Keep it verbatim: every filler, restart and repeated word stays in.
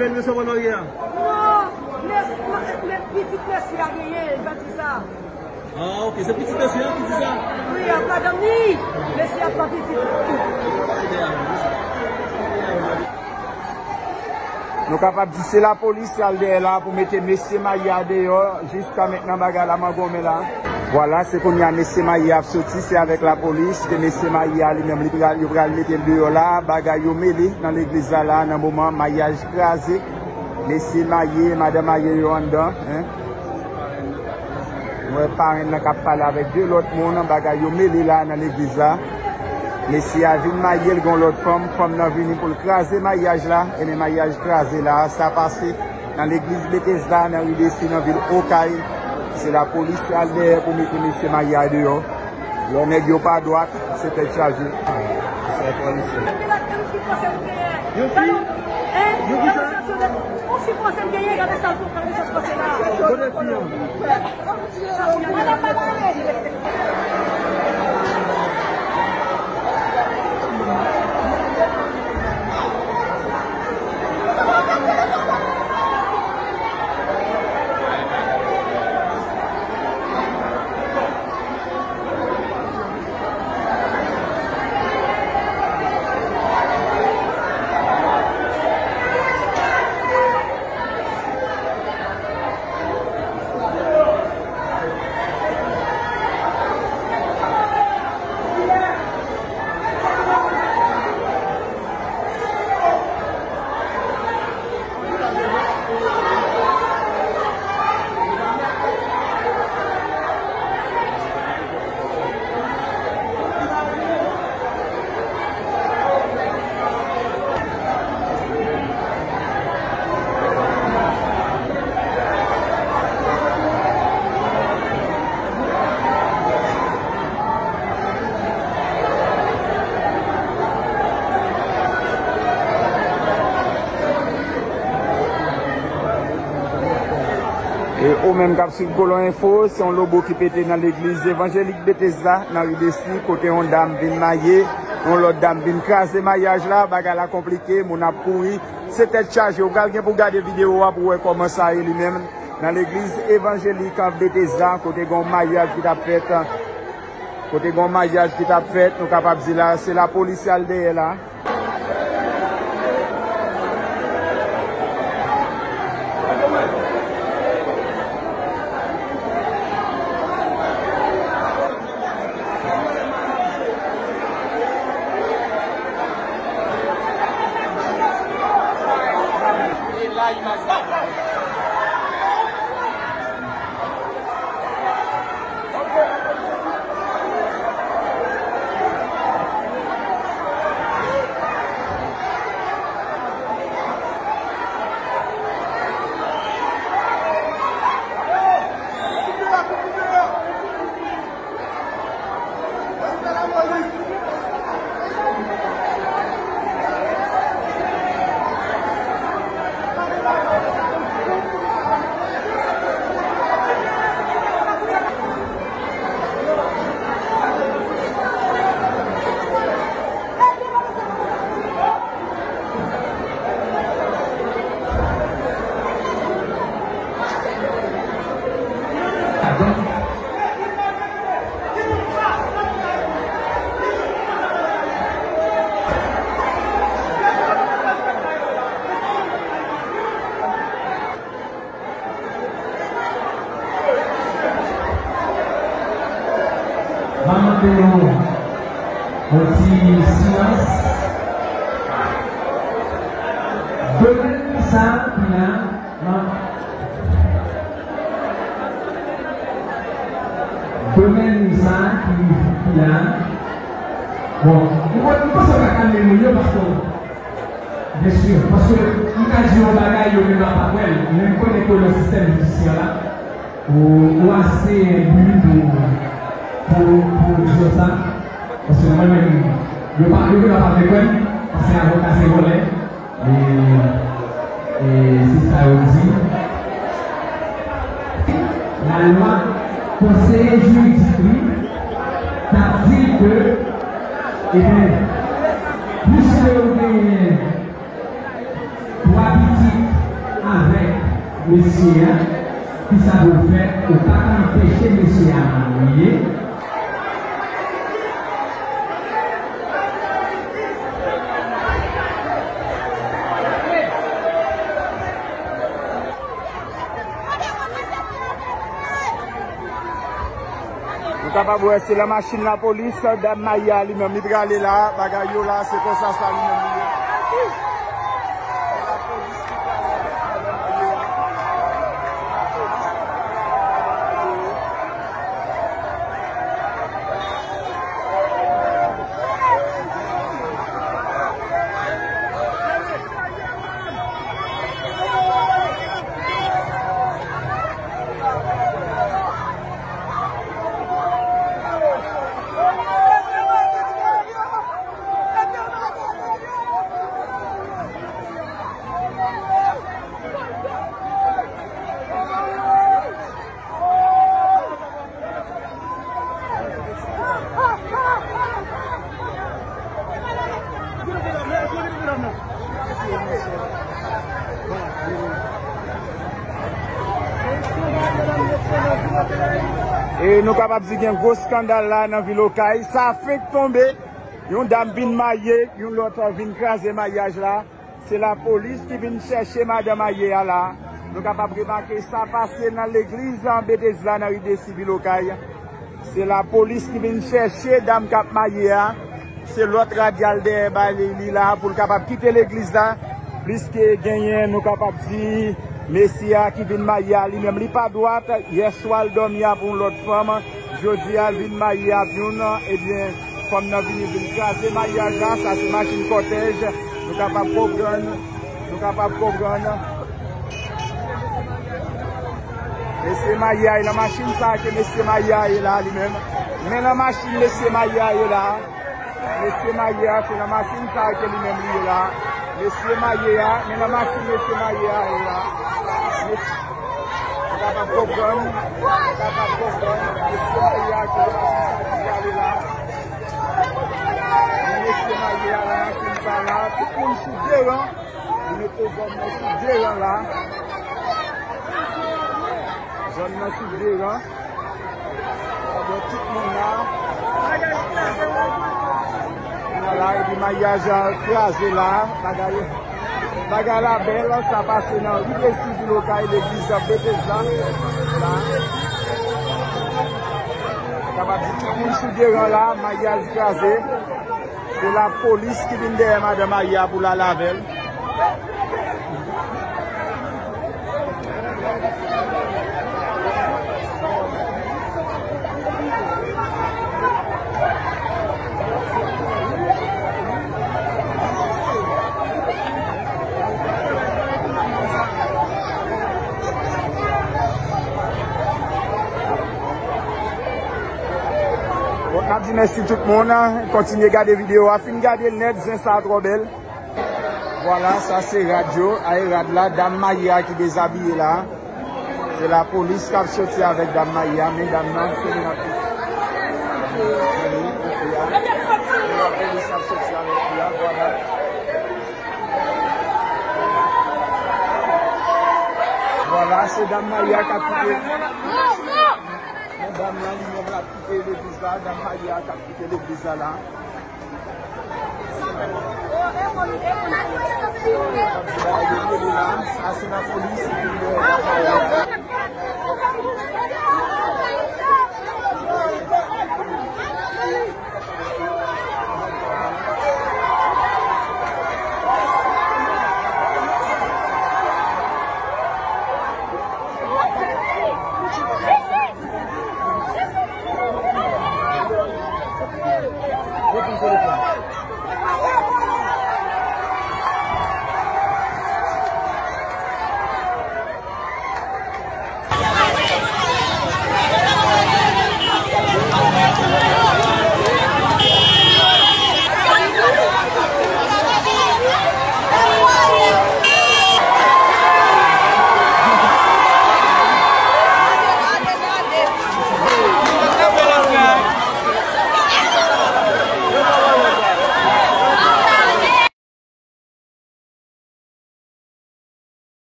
Bèl resevwa lòrye a. Non, men, men pitit mesye a genyen, li pa di sa. Ah, ok, se pitit mesye a ki di sa? Wi, a madanm li, mesye a pa pitit. Nou kapab di se lapolis ki al dèyè la pou mete mesye maye a deyò. Jiska mentnan bagay la mangonmen la. Vwala, se kounye a mesye maye a ap soti, se avèk lapolis ke mesye maye a li menm li pral, yo pral mete l deyò la. Bagay yo mele nan legliz la la nan moman, mayaj kraze. Mesye maye, madanm maye yo anndan, en. Nou wè parenn nan k ap pale avèk de lòt moun, bagay yo mele la nan legliz la. Mesye a vin maye l, gon lòt fanm, fanm nan vini pou l kraze mayaj la, ebyen mayaj kraze la, sa pase nan legliz Betesda, nan ri Desi, nan vil Okay. Se lapolis ki al dèyè pou mete mesye maye a deyò. Lè nèg yo pa dwat, se tèt chaje. Yo ki? Yo ki sa? Kote fi an? E ou menm k ap swiv Kolon Enfo, se yon lobo ki pete nan legliz evanjelik Betesda, nan ri Desi, kote yon dam vin maye, yon lòt dam vin kraze mayaj la, bagay la konplike, moun ap kouri. Se tèt chaje. Ou pral gen pou gade videyo a pou wè kòman sa ye li menm. Nan legliz evanjelik Betesda, kote gen yon maryaj ki t ap fèt, kote gen yon maryaj ki t ap fèt, nou kapab di la, se lapolis ki al dèyè la. M ap mande yon, yon ti silans. Demen sa ki la, nan demen sa ki, ki la. Bon, m panse w ka kalme moun yo, paske Byen si, paske m ka di yon bagay, yo menm yo pa kwè l, men m konnen ke nan sistèm jidisyè la, ou, ou ase enbi pou, pou, pou di yo sa, paske mwen menm, yo pa, yo menm yo pa vle kwè m, paske avoka se vòlè, e, e se sa yo di. Lalwa, konseye jiridik li, t ap di l ke, ebyen, piske yo genyen twa pitit Mesye a, kisa pou w fè, ou pa ka anpeche mesye a marye. Nou kapab wè se nan machin lapolis, dam marye a li menm li prale la, bagay yo la, se konsa sa li menm li ye. E nou kapab di gen gwo eskandal la nan vil Okay. Sa fenk tonbe. Yon dam vin marye, yon lòt vin kraze maryaj la. Se lapolis ki vin chèche madan marye a la. Nou kapab remake sa pase nan legliz Betesda nan ri Desi vil Okay. Se lapolis ki vin chèche dam k ap marye a. Se lòt radyal dèyè ba li, li la pou l kapab kite legliz la. Pliske genyen, nou kapab di, mesye a ki vin marye a li menm li pa dwat. Yèswa l dòmi a pou yon lòt fanm. Jodi a l vin marye ak youn, ebyen, fanm nan vini vin kraze maryaj la, sa se machin kòtèj, nou kapab konprann, nou kapab konprann. Mesye marye a, e nan machin sa ke mesye marye a ye la li menm. Men nan machin mesye marye a ye la. Mesye marye a, se nan machin sa ke li menm li ye la. Mesye marye a, men nan machin mesye marye a ye la. Mesye, ou kapab konprann, ou kapab konprann, mesye marye a, se nan machin sa ki prale la. Mesye marye a, nan machin sa la, tout moun sou de ran. Yo mete zòn nan sou de ran la. Zòn nan sou de ran. Bon, tout moun la. Kounye a la, epi maryaj an kraze la. Bagay, bagay la bèl, sa pase nan ri Desi vil Okay, legliz Betesda. La. Kapab di tout moun sou de ran la, maryaj kraze. Se lapolis ki vin dèyè madan marye a pou l ale avè l. Bon, n ap di mèsi tout moun. Kontinye gade videyo a. Fin gade l nèt, zen sa a twò bèl. Vwala, sa se rad yo. A e rad la, dam marye a ki dezabiye la. Se lapolis k ap soti avèk dam marye a, men dam nan, se li n ap. Se lapolis k ap soti avèk li a, vwala. Vwala, se dam marye a k ap kite. Men dam nan, li menm, l ap kite legliz la, dam marye a k ap kite legliz la la. Sa se lapolis.